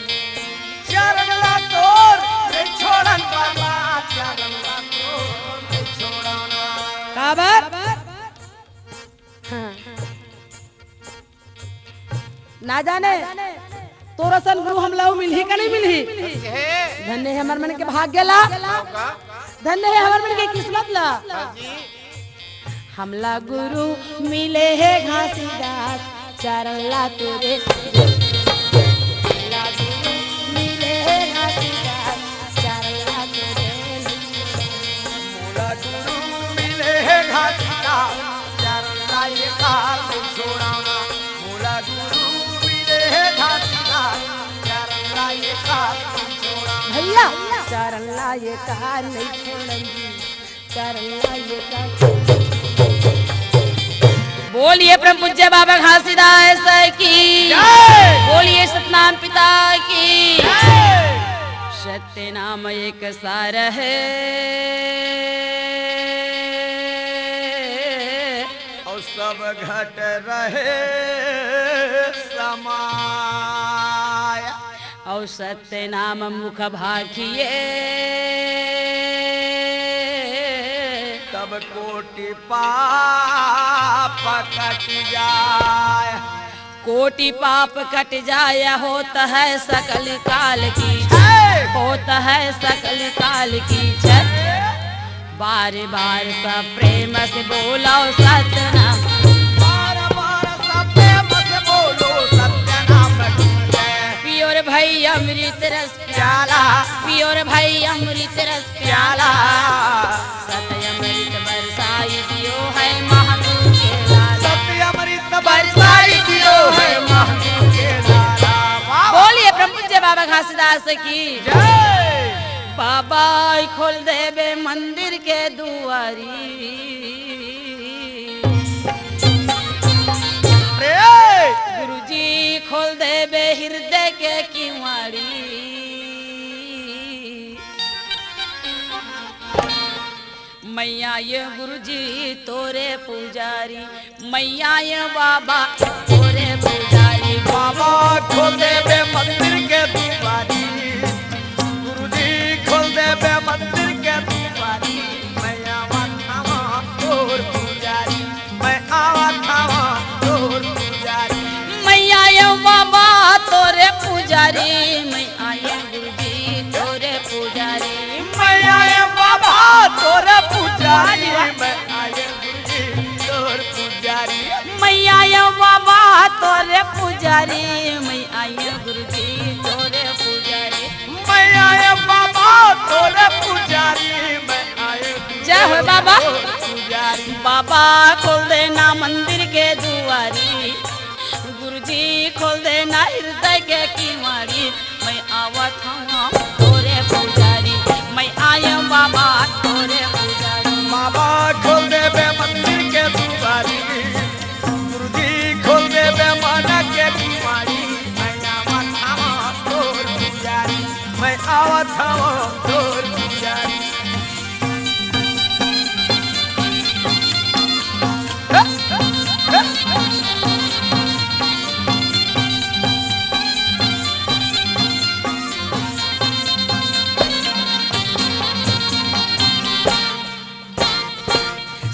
चरन ला तोर नहीं छोड़न बाबा, चरन ला तोर नहीं छोड़न। काबर? हाँ। ना जाने तोर असन गुरु हमला अउ मिलही का नहीं मिलही। धन्य हे हमर मन के भाग्य ला, धन्य हे हमर मन के किस्मत ला। हमला गुरु मिले हे घासीदास, चरन ला तोरे। हमला गुरु मिले हे घासीदास, चरन ला तोरे। मोला गुरु मिले हे घासीदास, चरन ला ये काल नहीं छोड़ाना। मोला गुरु मिले हे घासीदास, चरन ला ये काल नहीं छोड़ाना। भइया, चरन ला ये काल नहीं छोड़न जी, चरन ला ये काल। बोलिए परम पूज्य बाबा घासीदास की। जय। बोलिए सतनाम पिता की। जय। सत्य नाम एक सार हे। अउ सब घट रहे समाय। अउ सत्य नाम मुख भाखिए। तब कोटि पाप कट जाय। कोटि पाप कट जाय, होत है सकल काल की जय। होत है सकल काल की जय। बार बार सब प्रेम से बोलो सतनाम। बार बार सब प्रेम से बोलो सतनाम की जय। पियो रे भाई अमृत रस प्याला। पियो रे भाई अमृत रस प्याला। सत्य अमृत बरसाई दियो है महादेव के लाला। सत्य अमृत बरसाई दियो है महादेव के लाला। वाह, वाह। बोलिए परम पूज्य बाबा घासीदास की जय। बाबा खोल देबे मंदिर के दुआरी। रे। गुरुजी खोल देबे हृदय के किवाड़ी। मैया आए गुरुजी तोरे पुजारी, मैं आए बाबा तोरे पुजारी। बाबा खोल देबे मंदिर के दुआरी, गुरुजी खोल देबे मंदिर के दुआरी। मैं आवत हवं तोर पुजारी, मैं आवत हवं तोर पुजारी। मैं आए बाबा तोरे पुजारी, मैं आए गुरुजी तोरे पुजारी। मैं आए बाबा तोरे पुजारी, मैं आए गुरुजी तोर पुजारी। मैं आए बाबा तोरे पुजारी, मैं आए गुरुजी तोरे पुजारी। मैं आए बाबा तोरे पुजारी, मैं आए गुरुजी जय हो बाबा। तोर पुजारी। बाबा खोल देना मंदिर के दुआरी, गुरुजी खोल देना हृदय के किवाड़ी। मैं आवत हवं तोरे पुजारी, मैं आए बाबा तोरे पुजारी। बाबा खोल देबे मंदिर के दुआरी, गुरुजी खोल देबे मन के किवाड़ी। मैं आवत हवं तोर पुजारी, मैं आवत हवं तोर पुजारी।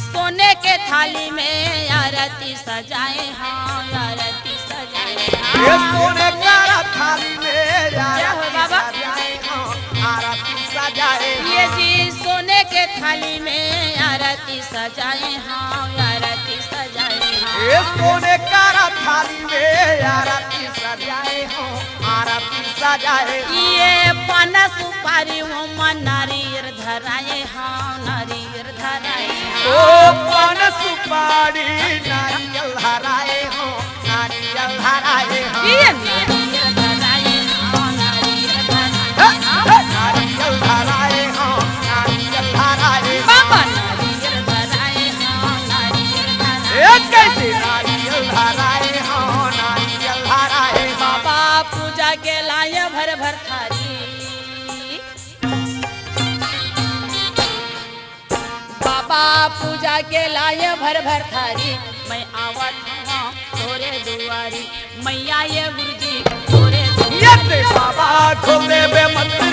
सोने के थाली में आरती सजाए हंव, आरती सजाए हंव। ये सोने का थाली में जय हो आरती बाबा। सजाए हंव, आरती सजाए ये हंव। जी सोने के थाली में आरती सजाए हंव, आरती सजाए हंव। ये सोने का थाली में आरती सजाए हंव, आरती सजाए हंव। ये पान सुपारी ओमा नारियर धराए हंव, नारियर धराए हंव। ओ पान सुपारी नारियल धराए हंव, नारियल धराए हंव। ये नारियल धराए हंव, नारियल धराए हंव। नारियल धराए हंव, नारियल धराए हंव। बाबा नारियल धराए हंव, नारियल धराए हंव। ए कैसे नारियल धराए हंव, नारियल धराए हंव। बाबा पूजा के लाए भर भर थारी। बाबा पूजा के लाए भर भर थारी, मैं आवत हवं तोरे दुआरी, मैं आए गुरुजी तोरे दुआरी। ये ते बाबा खोल देबे मंदिर